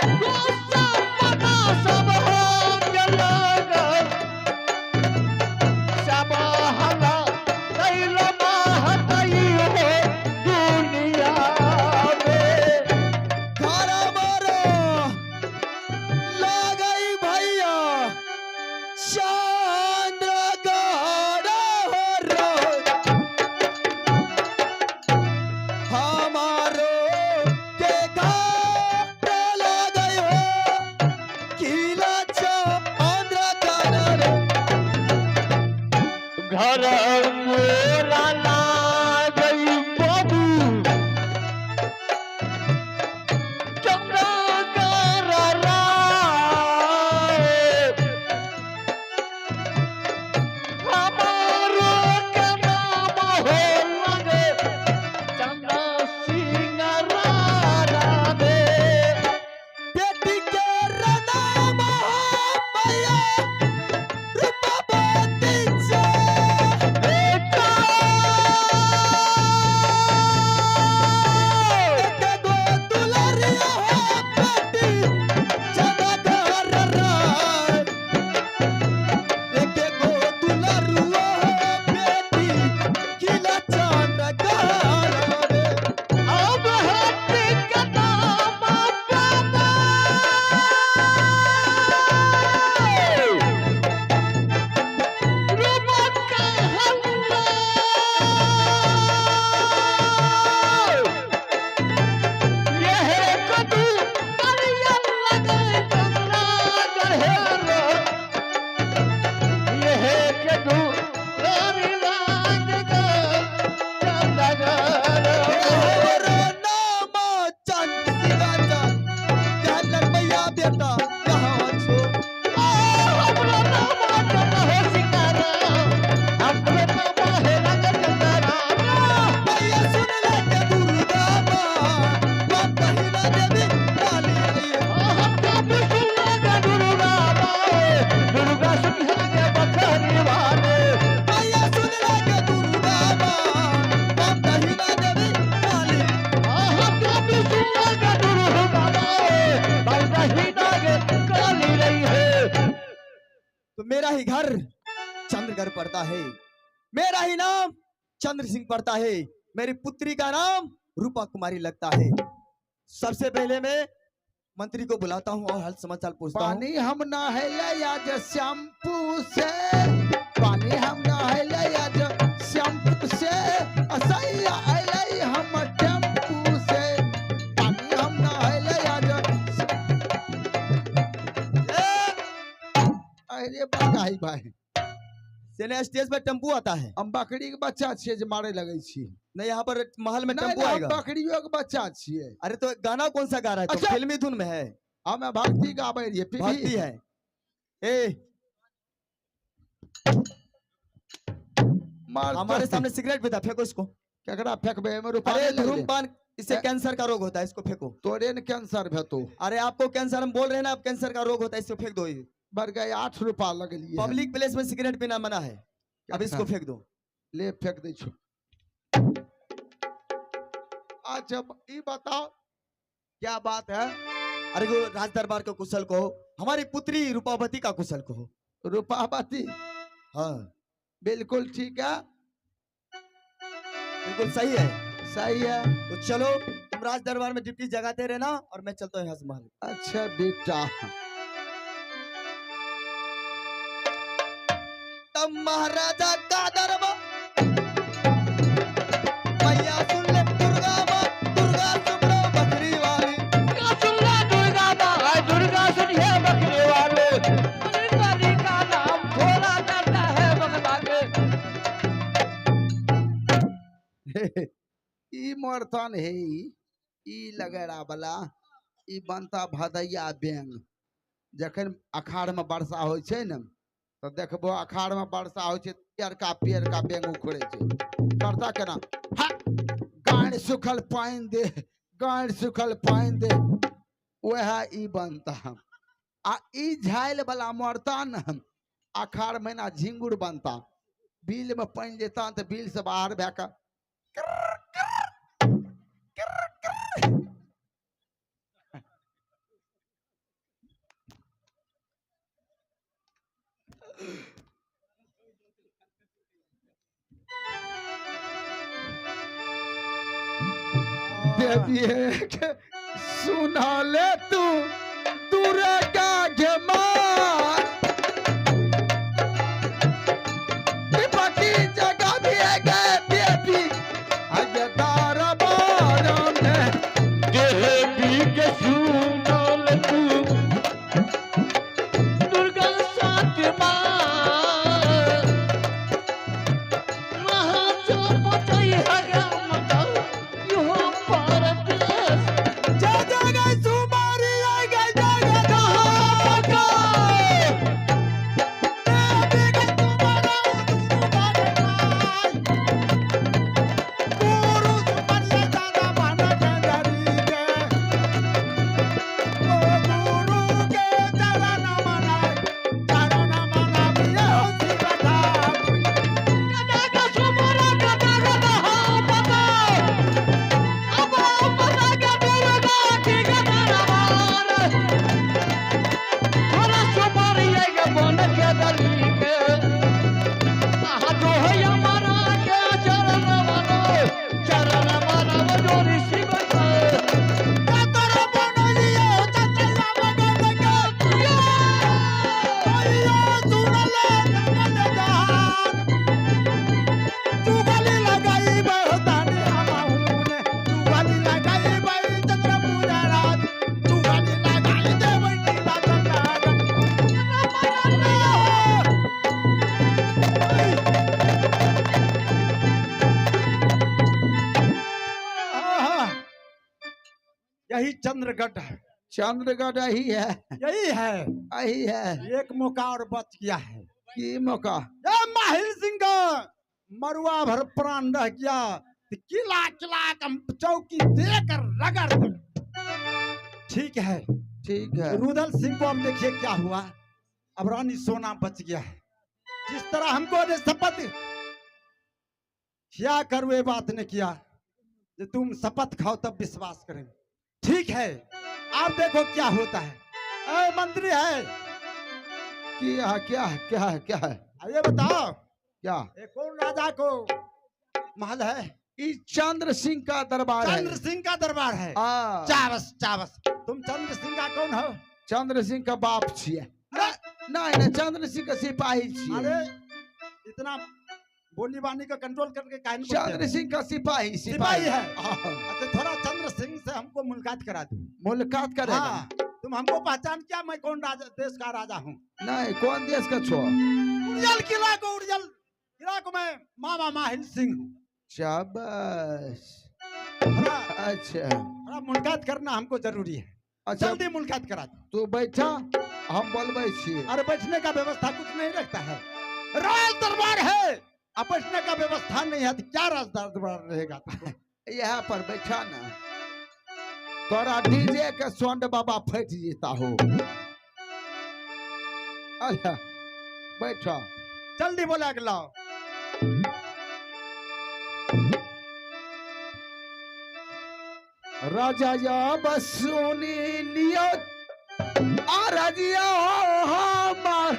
सपना सब हो गेल सब हला कैल महतई हो दुनिया में। घर मारो लागई भैया चंद्र गहरा हो रो हमारो के घर लागई हो किला चंद्र गहरा रे। घर मोरा लागई बाबू चंद्रकर राय हमारो के नाम हो लगे चंद्र सिंह राधे। बेटी के नाम हो भैया रूपावती से। बेटा एक गो दुलरिया हो बेटी चंद्रकर राय। एक गो दुलरुआ हो बेटी किला चंद्रकर रे। अब हट कदम बाबा रूप कहला यह कदू अरिया लगे चंद्रा गढ़े रो। यह कदू अरिया लगे चंद्रा गढ़े। हमरो नाम चंद सिंह चंद कहलन भैया बेटा कहाँ छो। हमरो नाम चंद्र हो सिंगारा, हमरो नाम है रंग चंद्रा। भैया सुन ले के दुर्गा माँ माँ कहिना देवी काली आई। हम तो सुन दुर्गा माए, दुर्गा सुन के बखरी वाले। भैया सुन ले के दुर्गा माँ माँ कहिना देवी काली। हम तो सुन दुर्गा माए, बाई बहिना के काली रही है। तो मेरा ही घर चंद्रगढ़ पड़ता है, मेरा ही नाम चंद्र सिंह पड़ता है, मेरी पुत्री का नाम रूपा कुमारी लगता है। सबसे पहले मैं मंत्री को बुलाता हूँ और हाल समाचार पूछता हूँ। पानी हम नहले आज शैम्पू से, पानी हम नहले आज शैम्पू से, असैया अइलै हम टेम्पू से। पानी हम नहले आज अरे बगाई भाई सेने स्टेज पर टेम्पू आता है। हम बकरी के बच्चा छियै जे मारे लगै छी। नहीं, यहाँ पर महल में नहीं, टेम्पू नहीं, हम आएगा। बकरियों के बच्चा छियै। अरे तो गाना कौन सा गा रहा है तुम? अच्छा। फिल्मी धुन में है। हमे भक्ति गाबै रहियै। पीबी। भक्ति है। ए मार हमारे सामने सिगरेट पीता, फेंको इसको। केकरा फेंकबै? एहिमे रूपा अरे नहि लगलै। धूमपान इससे कैंसर का रोग होता है, इसको फेंको। तोरे ने कैंसर भेतो। अरे आपको कैंसर हम बोल रहे हैं ना, आप कैंसर का रोग होता है, इसको फेंक दो। ये बढ़ गए 8 रुपा लगलिए। पब्लिक प्लेस में सिगरेट पीना मना है, अब इसको फेंक दो। ले फेंक दै छो। अच्छा ई बताओ क्या बात है? अरे वो राज दरबार के कुशल को, हमारी पुत्री रूपावती का कुशल को। रूपावती? हाँ बिल्कुल ठीक है, बिल्कुल सही है। सही है। तो चलो तुम राज दरबार में डिप्टी जगाते रहना और मैं चलता हूँ यहाँ से महल। अच्छा बेटा। तब महाराजा का दरबार मैया सुन ले दुर्गा माँ, दुर्गा सुमरो बकरी वाली। दुर्गा दुर्गा माँ, दुर्गा सुनिए बकरी वाले। काली का नाम थोड़ा डरता है बगला के। ई मरतन हे ई लगेरा वाला ई बनता भदैया बैंग। जखन अखाड़ में वर्षा होइ छै ने तऽ देखबो अखाड़ में वर्षा होइ छै पियरका पियरका बैंग उखड़ै छै। करता केना हा गाँड़ सुखल पानि दे, गाँड़ सुखल पानि दे, वएह ई बनता। आ ई झाइल वाला मरता ने अखाड़ महीना झिंगुर बनता। बिल में पानि जेता तऽ बिल से बाहर भए कऽ देवी के सुनले तू दुर्गा के माँ विपत्ति जगह भी है गए देवी अगे दरबार में। देवी के सुनल तू दुर्गा साथ माँ वहाँ जो बचाई है मता यो परदेश। जय जय गए सुमारी आए गए जय जय जहां का। देवी के तुम्हारा दुर्गा के माई। गुरु सुमरिया दादा माना चंदरी के। ओ गुरु के चरण मनाए, चरण मनाविए हो शिव ठाकुर। गदा का सुमरा गदा गदा हाँ पता अब पता के दुर्गा की गदा रवान थोड़ा सुमारी के बन के दली के आहा जो है हमारा के चरण मनो चरण मनो जो ऋषि बन चतर बनलियो चतर मगन के। भैया सुनले जगत जहान। चुगली लगाई बहुतानी हमाहुने। चुगली लगाई बही चंद्रपुर राज। चुगली लगाई देवई किला चंद्रागन। आहा, यही चंद्रगढ़ है। चंद्रगढ़ यही है। यही है। यही है। एक मौका और बच गया है। की मौका? ये माहिर सिंह का मरुआ भर प्राण रह गया तो किला किला कम चौकी देकर रगड़ दे। ठीक है। ठीक है। रुदल सिंह को अब देखिए क्या हुआ। अब रानी सोना बच गया है। जिस तरह हमको ने शपथ क्या कर वे बात ने किया जो तुम शपथ खाओ तब विश्वास करें। ठीक है, आप देखो क्या होता है। ए मंत्री है। की है क्या है क्या है क्या है? अब ये बताओ क्या? ये कौन राजा को महल है? ई चंद्र सिंह का दरबार है। चंद्र सिंह का दरबार है। आ, चावस चावस, तुम चंद्र सिंह का कौन हो? चंद्र सिंह का बाप छिए। नहीं नहीं, चंद्र सिंह का सिपाही छिए। अरे इतना बोली बानी का कंट्रोल करके काहे नहीं बोलते चंद्र हो? सिंह का सिपाही। सिपाही है। हाँ, अच्छा थोड़ा चंद्र सिंह से हमको मुलाकात करा दो। मुलाकात करेगा? हाँ, तुम हमको पहचान क्या मैं कौन राजा देश का राजा हूँ? नहीं, कौन देश का छो? उड़ियल किला को, उड़ियल किला को मैं मामा माहिल सिंह हूँ। शाबाश। थोड़ा अच्छा थोड़ा मुलाकात करना हमको जरूरी है। अच्छा जल्दी मुलाकात करा दो। तू बैठा, हम बोलबै छिए। अरे बैठने का व्यवस्था कुछ नहीं रखता है। राज दरबार है, अब बैठने का व्यवस्था नहीं है तो क्या राज दरबार रहेगा तुमको? यहाँ पर बैठा ना, तोरा डीजे के साउंड बाबा फट जेता हो। अच्छा बैठा। जल्दी बोला के लाओ। राजा या बसुनी लियो आ राजिया हमार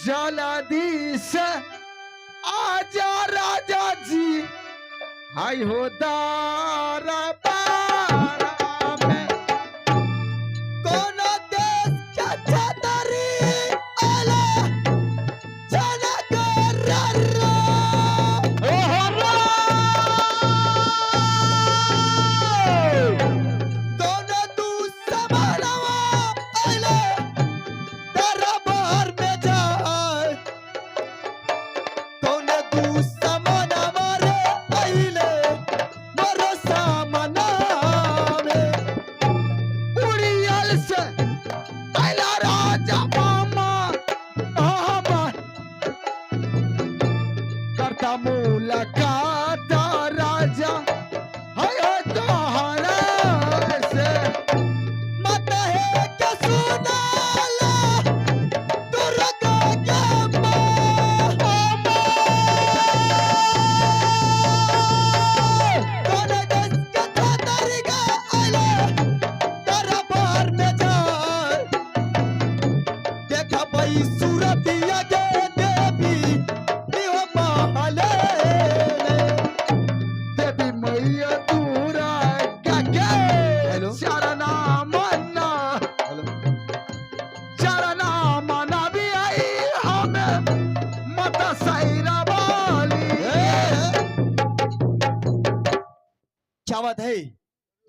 जल्दी से आजा राजा जी हाय हो दरबार में। कोनो देश के छतरी आला जनक रर्रा। कोनो दुश्मनवा आला दरबार में जाए। कोनो दुश्मनवा रे आइले मोर सामना में। उड़ियल से आइला राजा मामा हमार करता मुलाकात राजा हाय हो तोहरा से। मत है के सुनाला दुर्गा के माँ। तोरे देश के छतरी गा आइले दरबार में जाए। देखा भाई सूरतिया के देवी इहो महले में।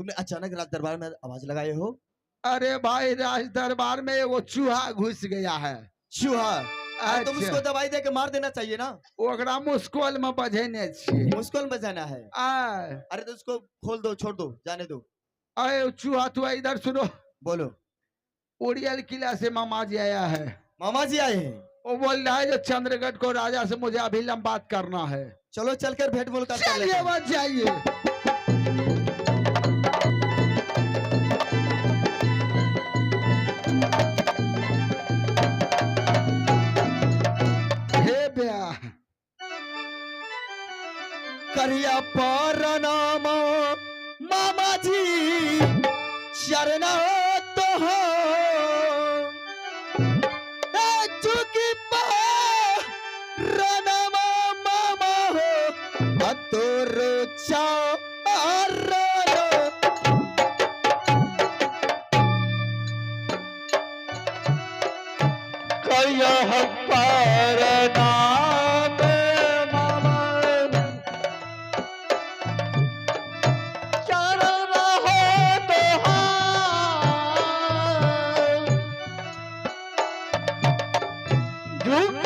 तुमने अचानक राज दरबार में आवाज लगाए हो? अरे भाई, राज दरबार में एगो चूहा घुस गया है। चूहा? अरे तुम अच्छा। उसको दवाई दे के मार देना चाहिए ना। ओकरा मुस्कोल में बझेने छियै। मुस्कुल बजाना है? आय। अरे तो उसको खोल दो, छोड़ दो, जाने दो। अरे चूहा तू इधर सुनो। बोलो। उड़ियल किला से मामा जी आया है। मामा जी आए हैं? वो बोल रहा है जो चंद्रगढ़ को राजा से मुझे अभिलंब बात करना है। चलो चलकर भेंट मुलाकात कर लेते चलिए हैं। बस जाइए। हे ब्या करिया परनाम मामा जी शरण तो हो ए चुकी परनाम मामा हो अतोर चारण। कयह परनाम मामा चरण हो तोहार, झुक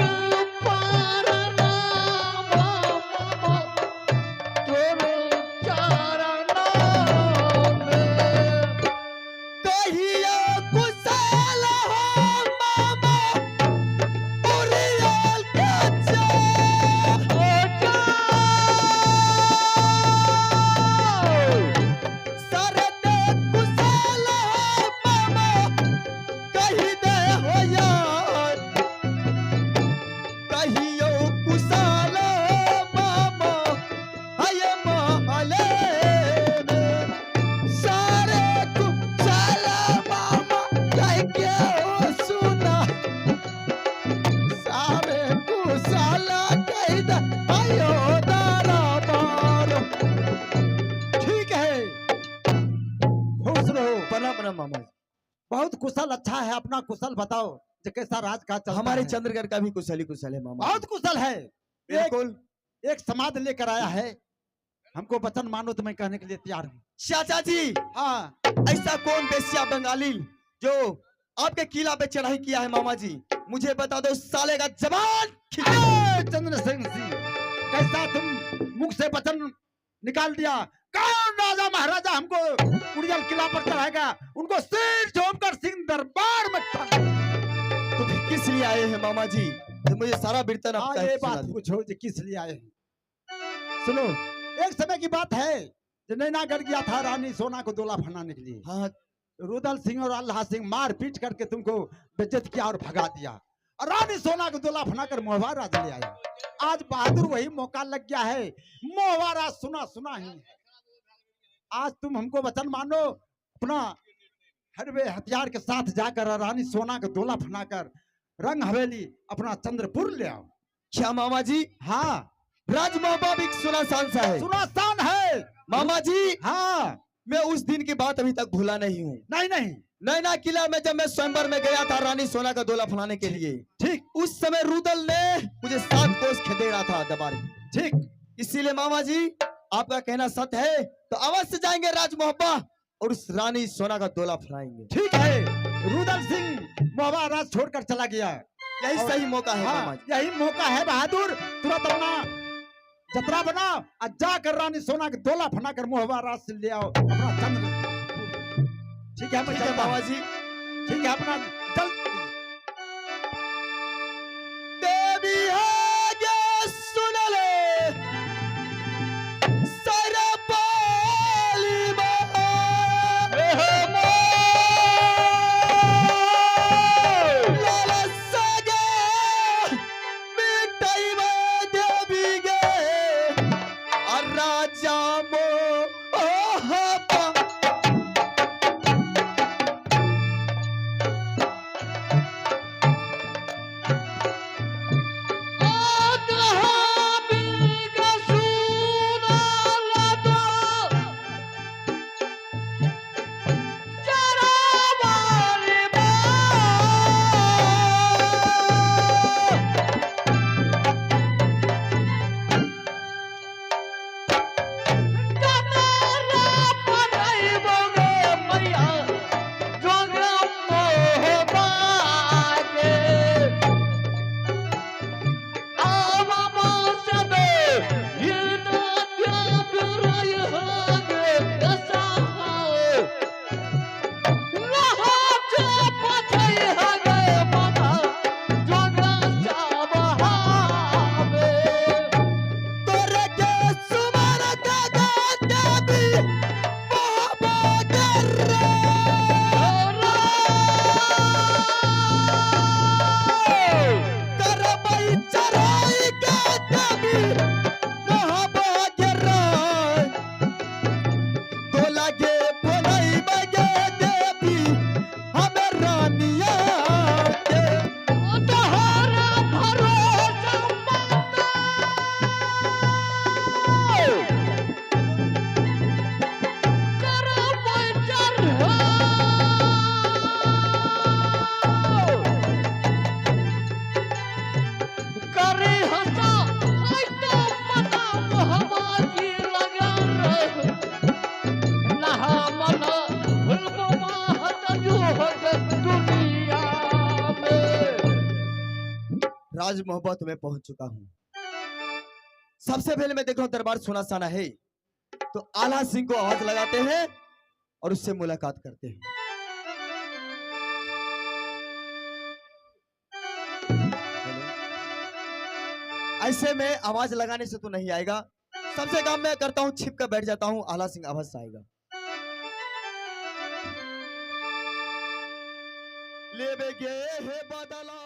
परनाम मामा तोर चरण में। कहिया कुशल हो मामा उरियल के सरद कुशल हो मामा कही दे हो यार, कहियो कुशल मामा हय महले में। सारे कुशल मामा कह के ओ सुना, सारे कुशल कह दे आयो दरबार। ठीक है, खुश रहो। प्रणाम प्रणाम मामा जी। बहुत कुशल अच्छा है। अपना कुशल बताओ जो कैसा राज का चलता हमारे है। चंद्रगढ़ का भी कुशल ही कुशल है मामा जी। बहुत कुशल है। बिल्कुल। एक समाध लेकर आया है हमको, वचन मानो तो मैं कहने के लिए तैयार हूँ। चाचा जी। हाँ। ऐसा कौन बेस्या बंगाली जो आपके किला पे चढ़ाई किया है मामा जी? मुझे बता दो, साले का जबान खींच। ए, चंद्र सिंह सिंह, कैसा तुम मुख से वचन निकाल दिया? कौन राजा महाराजा हमको उड़ियल किला पर चढ़ाएगा? उनको सिर झोंक कर सिंह दरबार में टांग। तो फिर किस लिए आए हैं मामा जी? तो मुझे सारा वृत्तांत हाँ, आपका ये सुना बात दो। पूछो जो किस लिए आए हैं। सुनो, एक समय की बात है जो नैनागढ़ गया था रानी सोना को दोला फनाने के लिए। हाँ। रुदल सिंह और अल्लाह सिंह मार पीट करके तुमको बेइज्जत किया और भगा दिया, और रानी सोना को दोला फनाकर मोहवा राज ले आया। आज बहादुर वही मौका लग गया है, मोहवा राज सुना सुना ही है। आज तुम हमको वचन मानो, अपना हरवे हथियार के साथ जाकर रानी सोना को दोला फनाकर रंग हवेली अपना चंद्रपुर ले आओ। क्या मामा जी? हाँ। राज मोहब्बा भी सुना शान सा है। सुना शान है मामा जी। हाँ। मैं उस दिन की बात अभी तक भूला नहीं हूँ। नहीं नहीं। नैना किला में जब मैं स्वयंवर में गया था रानी सोना का दोला फनाने के लिए, ठीक, उस समय रुदल ने मुझे 7 कोस खेदेड़ा था दरबार। ठीक। इसीलिए मामा जी आपका कहना सत्य है, तो अवश्य जाएंगे राज मोहब्बा और उस रानी सोना का दोला फनाएंगे। ठीक है। रुदल सिंह मोहब्बा राज छोड़कर चला गया। यही सही मौका है। हाँ, मामा जी। यही मौका है बहादुर, तुरंत अपना जतरा बना और जाकर रानी सोना के दोला फनाकर मोहब्बा राज से ले आओ अपना चंद्र। ठीक है, मैं ठीक है चलता हूँ। मामा जी। ठीक है, अपना जल्द। देवी आगे सुन ले सरपाली लाल सगे मिटाई देवी गे और राजा मो राज मोहब्बत में पहुंच चुका हूं। सबसे पहले मैं देख रहा हूं दरबार सुना साना है, तो आल्हा सिंह को आवाज लगाते हैं और उससे मुलाकात करते हैं। ऐसे में आवाज लगाने से तो नहीं आएगा, सबसे काम मैं करता हूं छिप कर बैठ जाता हूं, आल्हा सिंह आवाज से आएगा। लेबे गे है बदला